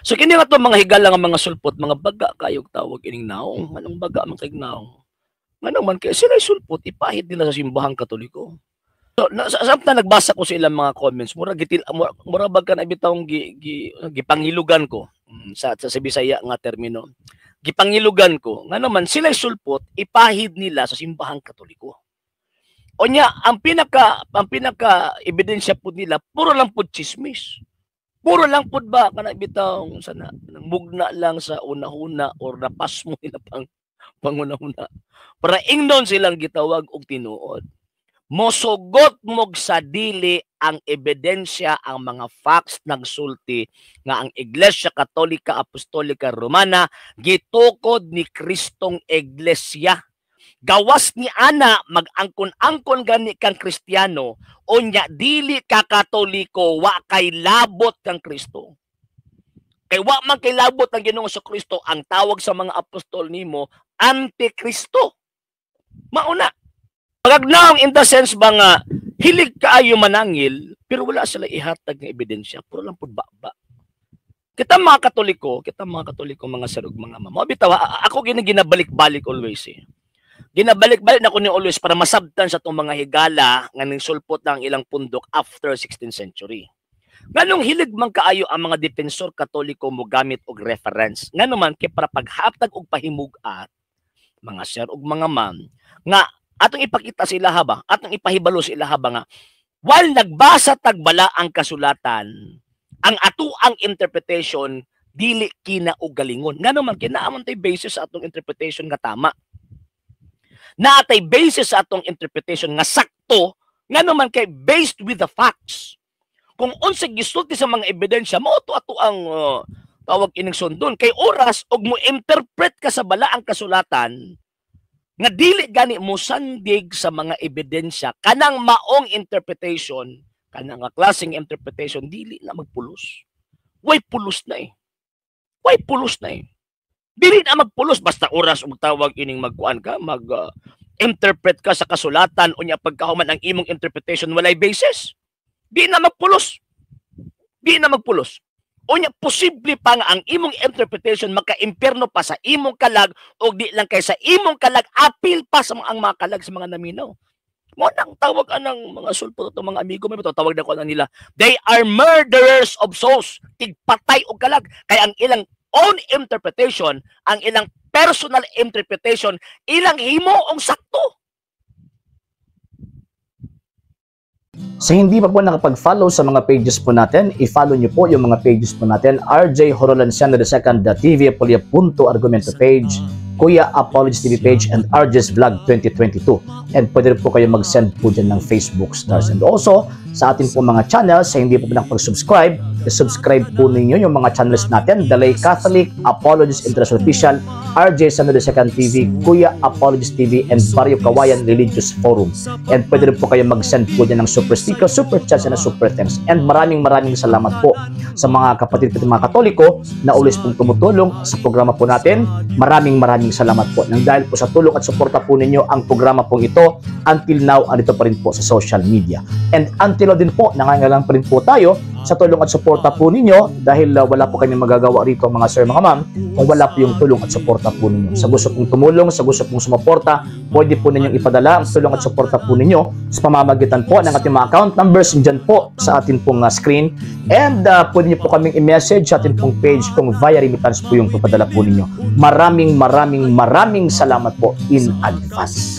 So kini nga to mga higala nga mga sulpot, mga baga kayog tawag ining naong. Anong baga man kay naong? Ngano man kay sila sulpot, ipahid nila sa Simbahang Katoliko. So na, sa samtang nagbasa ko sa ilang mga comments, mura gitil mura bag ka na bitawng gipangilugan ko sa Bisaya nga termino. Gipangilugan ko ngano man sila sulpot, ipahid nila sa Simbahang Katoliko. Onya ang pinaka ebidensya pud nila puro lang pud chismis. Puro lang pud ba kana bitawng sana mugna lang sa una-una or napasmo nila pang panguna-una. Para ingnon silang gitawag og tinuod. Mosugot mog sa dili ang ebidensya, ang mga facts nagsulti nga ang Iglesia Katolika Apostolika Romana gitukod ni Kristong Iglesia. Gawas ni ana, mag-angkon-angkon gani kang Kristiyano, unya dili ka Katoliko, wa kay labot kang Kristo. Kay wa man kay labot ang Ginoong Kristo, ang tawag sa mga apostol nimo Antikristo. Mauna. Pagagnaong in the sense ba nga hilig kaayo manangil pero wala sila ihatag nga ebidensya, puro lang pud ba. Kita mga Katoliko, kita mga Katoliko, mga sir ug mga ma'am. Bitaw ako gini ginabalik-balik always eh. Ginabalik-balik na ko ni always para masabtan sa itong mga higala nga ning sulpot na ang ilang pundok after 16th century. Nganong hilig man kaayo ang mga defensor Katoliko mo gamit og reference? Ngano man kay para paghatag og pahimug-at, mga sir ug mga ma'am, nga atong ipakita sila ba, atong ipahibalo sila ba nga while nagbasa tagbala ang kasulatan, ang ato ang interpretation dili kina og galingon. Ngano man kay naa man tay basis sa atong interpretation nga tama. Naatay basis sa atong interpretation nga sakto, ngano man kay based with the facts. Kung unsa gisulti sa mga ebidensya, mao to ato ang tawag ining sundon. Kay oras og mo interpret ka sa balaang kasulatan nga dili gani mo sandig sa mga ebidensya, kanang maong interpretation, kanang nga klaseng interpretation dili na magpulos. Way pulos na eh. Way pulos na eh. Dili na magpulos basta oras og tawag ining magkuan ka, mag interpret ka sa kasulatan, unya pagkahuman ang imong interpretation walay basis. Di na magpulos. Di na magpulos. Unya posible pa nga ang imong interpretation maka-impierno pa sa imong kalag, o di lang kay sa imong kalag, apil pa sa mga, ang mga kalag sa mga naminaw. Mo nang tawag anang mga sulpot ato, mga amigo, may tawag na ko na nila. They are murderers of souls. Tigpatay og kalag kay ang ilang own interpretation, ang ilang personal interpretation, ilang himo ang sakto. Sa hindi pa po nakapag-follow sa mga pages po natin, i-follow niyo po yung mga pages po natin: RJ Horolanciano II, TV Apolia Punto Argumento page, Kuya Apologies TV page, and RJ's Vlog 2022. And pwede rin po kayo mag-send po dyan ng Facebook stars. And also, sa atin po mga channels, sa hindi po nakapag-subscribe, i-subscribe po ninyo yung mga channels natin: Dalay Catholic, Apologies International Official, RJ Sano II TV, Kuya Apologies TV, and Barrio Kawayan Religious Forum. And pwede rin po kayo mag-send po dyan ng super sticker, super chats, and super thanks. And maraming maraming salamat po sa mga kapatid po mga Katoliko na always pong tumutulong sa programa po natin. Maraming maraming salamat po. Nang dahil po sa tulong at suporta po ninyo, ang programa pong ito until now andito pa rin po sa social media. And until now din po, nangangailangan pa rin po tayo sa tulong at suporta po ninyo dahil wala po kami magagawa rito, mga sir, mga ma'am, kung wala po yung tulong at suporta po ninyo. Sa gusto pong tumulong, sa gusto pong sumuporta, pwede po ninyong ipadala ang tulong at suporta po ninyo sa pamamagitan po ng ating mga account numbers dyan po sa atin pong screen. And pwede niyo po kaming i-message sa atin pong page kung via remittance po yung papadala po ninyo. Maraming maraming maraming salamat po in advance.